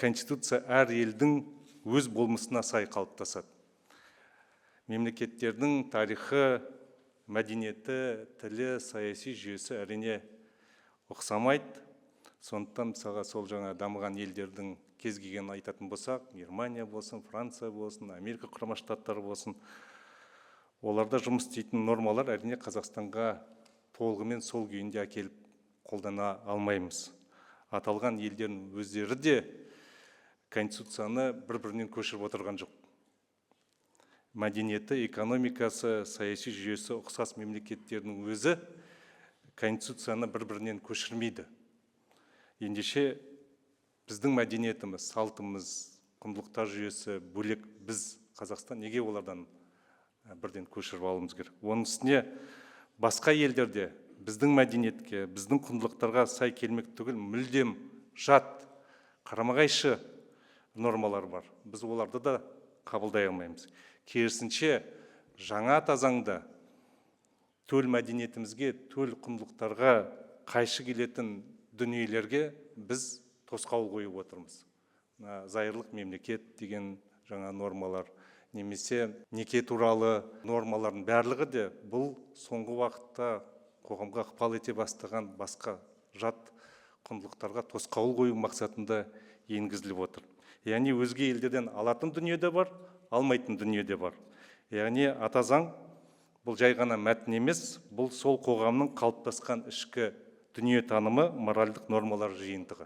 Конституция әр елдің өз болмысына сай қалыптасады. Мемлекеттердің тарихы, мәдениеті, тілі, саяси жүйесі, әрине, ұқсамайды. Сондықтан, мысалға, сол жаңа дамыған елдердің кез келгенін айтатын болсақ, Германия болсын, Франция болсын, Америка Құрама Штаттары болсын, оларда жұмыс істейтін нормалар, әрине, Қазақстанға толығымен сол күйінде әкеліп қолдана алмаймыз. Аталған елдердің өздері де конституцияны бір бірінен көшіріп отырған жоқ. Мәдениеті, экономикасы, саяси жүйесі ұқсас мемлекеттердің өзі конституцияны бір бірінен көшірмейді. Ендеше, біздің мәдениетіміз, салтымыз, құндылықтар жүйесі бөлек. Біз, Қазақстан, неге олардан бірден көшіріп алуымыз керек? Оның үстіне басқа елдерде біздің мәдениетке, біздің құндылықтарға сай келмек түгіл, мүлдем жат, қарама қайшы нормалар бар. Біз оларды да қабылдай алмаймыз. Керісінше, жаңа Ата Заңда төл мәдениетімізге, төл құндылықтарға қайшы келетін дүниелерге біз тосқауыл қойып отырмыз. Мына зайырлық мемлекет деген жаңа нормалар немесе неке туралы нормалардың барлығы де бұл соңғы уақытта қоғамға ықпал ете бастаған басқа жат құндылықтарға тосқауыл қою мақсатында енгізіліп отыр. Яғни өзге елдерден алатын дүние де бар, алмайтын дүние де бар. Яғни Ата Заң бұл жай ғана мәтін емес, бұл сол қоғамның қалыптасқан ішкі дүниетанымы, моральдық нормалар жиынтығы.